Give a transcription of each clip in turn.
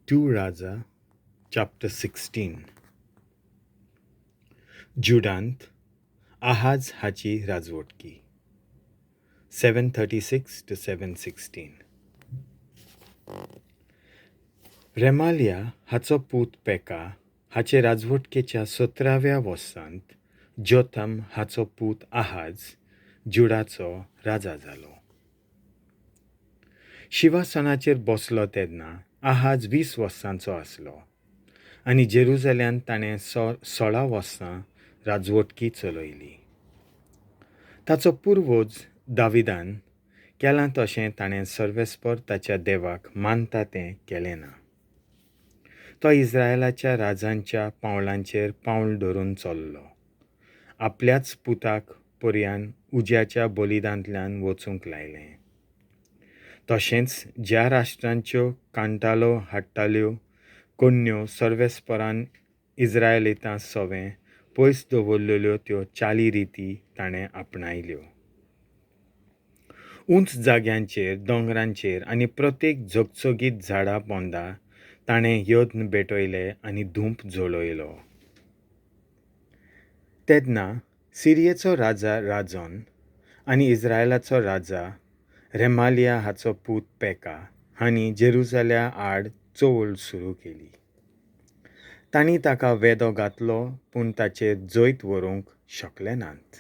2 Raja chapter 16. जुडांत आहाज हाची राजवटकी 736 to 716. Remaliah हाचो पूत पेका हाचे राजवटकेच्या 17व्या वर्सांत जोथम हाचो पूत आहाज जुडाचो राजा जालो. शिवासनाचेर बसलो तेन्ना आहाज 20 वर्सांचो आसलो आनी जेरुजाल्यांत ताणें 16 वर्सां राजवटकी चलयली. ताचो पुर्वज दाविदान केलां तशें ताणें सर्वेस्पर ताच्या देवाक मानता तें केलें ना. तो इस्रायलाच्या राजांच्या पावलांचेर पावल धरून चल्लो. आपल्याच पुताक पर्यान उज्याच्या बलिदांतल्यान वचूंक लायलें. तशेंच ज्या राष्ट्रांच्यो कांटालो हाडटाल्यो कोन्न्यो सर्वेस्परान इस्रायलितां सवें पयस दवरलेल्यो त्यो चाली रिती ताणें आपणायल्यो. उंच जाग्यांचेर, दोंगरांचेर आनी प्रत्येक झगझगीत झाडां पोंदा ताणें यत्न भेटयले आनी धूप जळयलो. तेन्ना सिरियेचो राजा राजन आनी इस्रायलाचो राजा रेमालिया हाचो पूत पेका हांणी जेरुजाल्या आड चवळ सुरू केली. तांणी ताका वेदो घातलो पूण ताचेर जैत व्हरूंक शकले नात.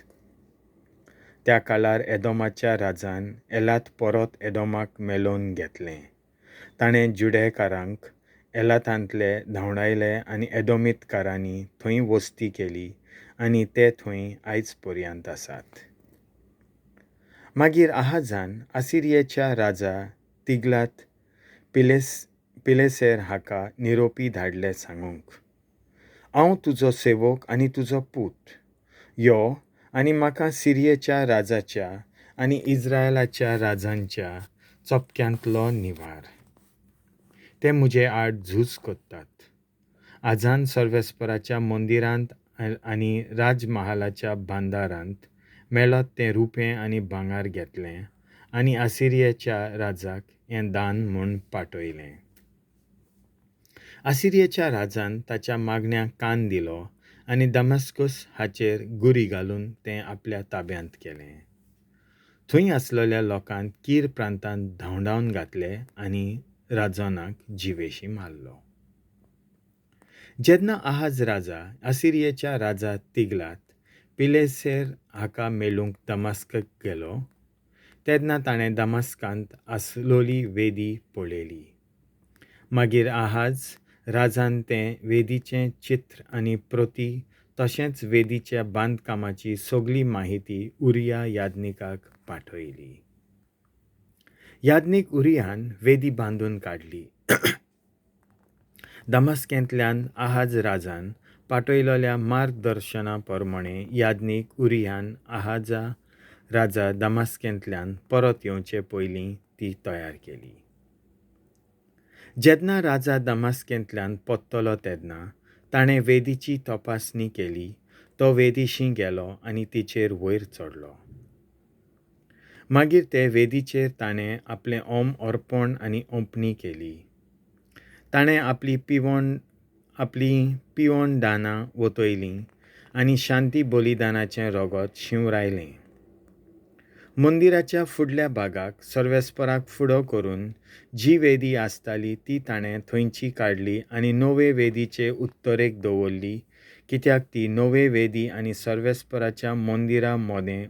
त्या काळार एदोमाच्या राजान एलात परत एदोमाक मेलोवन घेतलें. ताणें जुडेकारांक एलातांतले धांवडायले आनी एदोमीतकारांनी थंय वस्ती केली आनी ते थंय आयज पर्यंत आसात. मागीर आहाजान आसिरियेच्या राजा तिगलात पिलेसेर हाका निरोपी धाडले सांगूंक, हांव तुजो सेवक आनी तुजो पूत, यो आनी म्हाका सिरियेच्या राजाच्या आनी इस्रायलाच्या राजांच्या चपक्यांतलो निवार. ते म्हजे आड झूज करतात. आजान सर्वेस्पराच्या मंदिरांत आनी राजमहालाच्या बांदारांत मेळत तें रुपें आनी भांगर घेतलें आनी आसिरियेच्या राजाक हें दान म्हूण पाठयलें. आसिरियेच्या राजान ताच्या मागण्याक कान दिलो आनी दमास्कस हाचेर गुरी घालून तें आपल्या ताब्यांत केलें. थंय आसलेल्या लोकांक कीर प्रांतांत धांवडावन घातले आनी राजनाक जिवेशी मारलो. जेन्ना आहाज राजा आसिरियेच्या राजा तिगलात पिलेसेर हाका मेळूंक दमास्काक गेलो तेन्ना ताणें दमास्कांत आसलोली वेदी पळयली. मागीर आहाज राजान तें वेदीचें चित्र आनी प्रती तशेंच वेदीच्या बांदकामाची सगली माहिती उरिया याज्ञिकाक पाठयली. याज्ञीक उरियान वेदी बांदून काडली. दमास्केंतल्यान आहाज राजान पाठयलेल्या मार्गदर्शना प्रमाणें याज्ञीक उरियान आहाजा राजा दमास्केंतल्यान परत येवचे पयलीं ती तयार केली. जेन्ना राजा दमास्केंतल्यान परतलो तेन्ना ताणें वेदीची तपासणी केली. तो वेदीशी गेलो आनी तिचेर वयर चडलो. मागीर ते वेदीचेर ताणें आपलें ओम अर्पण आनी ओंपणी केली. ताणें आपली पिवण दानां वतयलीं आनी शांती बलिदानाचें रगत शिंवरायलें. मंदिराच्या फुडल्या भागाक सर्वेस्पराक फुडो करून जी वेदी आसताली ती ताणें थंयची काडली आनी नवे वेदीचे उत्तरेक दवरली, कित्याक ती नवे वेदी आनी सर्वेस्पराच्या मंदिरा मदें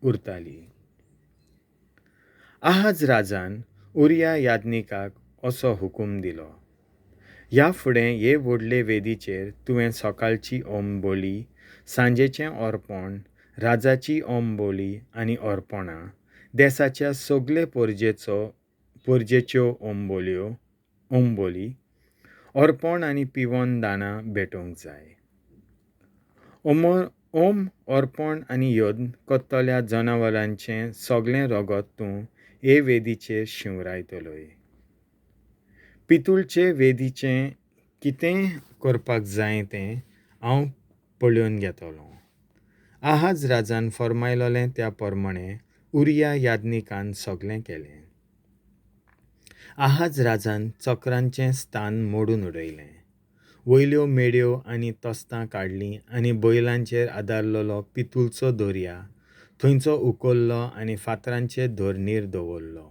उरताली. आहाज राजान उरिया याज्ञिकाक असो हुकूम दिलो, ह्या फुडें हे व्हडले वेदीचेर तुवें सकाळची ओंबोली, सांजेचें अर्पण, राजाची ओंबोली आनी अर्पणां, देसाच्या सगळे परजेच्यो ओंबोली, अर्पण आनी पिवन दानां भेटोवंक जाय. ओम अर्पण आनी यज्ञ करतल्या जनावरांचें सगळें रगत तूं हे वेदीचेर शिंवरायतलोय. पितूळचे वेदीचें कितें करपाक जाय तें हांव पळोवन घेतलों. आहाज राजान फर्मायलेलें त्या प्रमाणें उरिया याज्ञिकान सगळें केलें. आहाज राजान चक्रांचें स्थान मोडून उडयलें, वयल्यो मेड्यो आनी तस्तां काडलीं आनी बैलांचेर आदारलेलो पितूळचो दर्या थंयचो उखल्लो आनी फातरांचे धरणीर दवरलो.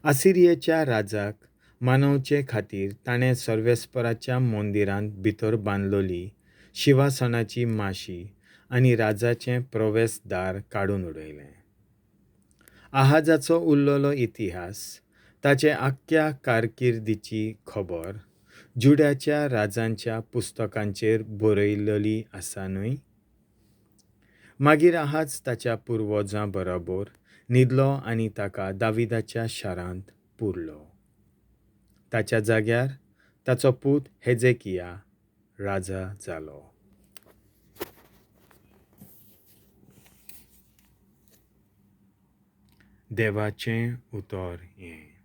आसिरियेच्या राजाक मानवचे खातीर ताणें सर्वेस्पराच्या मंदिरांत भितर बांदलेली शिंवासनाची माशी आनी राजाचें प्रवेशदार काडून उडयलें. आहाजाचो उरलेलो इतिहास, ताचे आख्ख्या कारकिर्दीची खबर जुड्याच्या राजांच्या पुस्तकांचेर बरयलेली आसा न्हय? मागीर आहाज ताच्या पुर्वजां बरोबर न्हिदलो आनी ताका दाविदाच्या शारांत पुरलो. ताच्या जाग्यार ताचो पूत हेजेकिया राजा जालो. देवाचें उतर हें.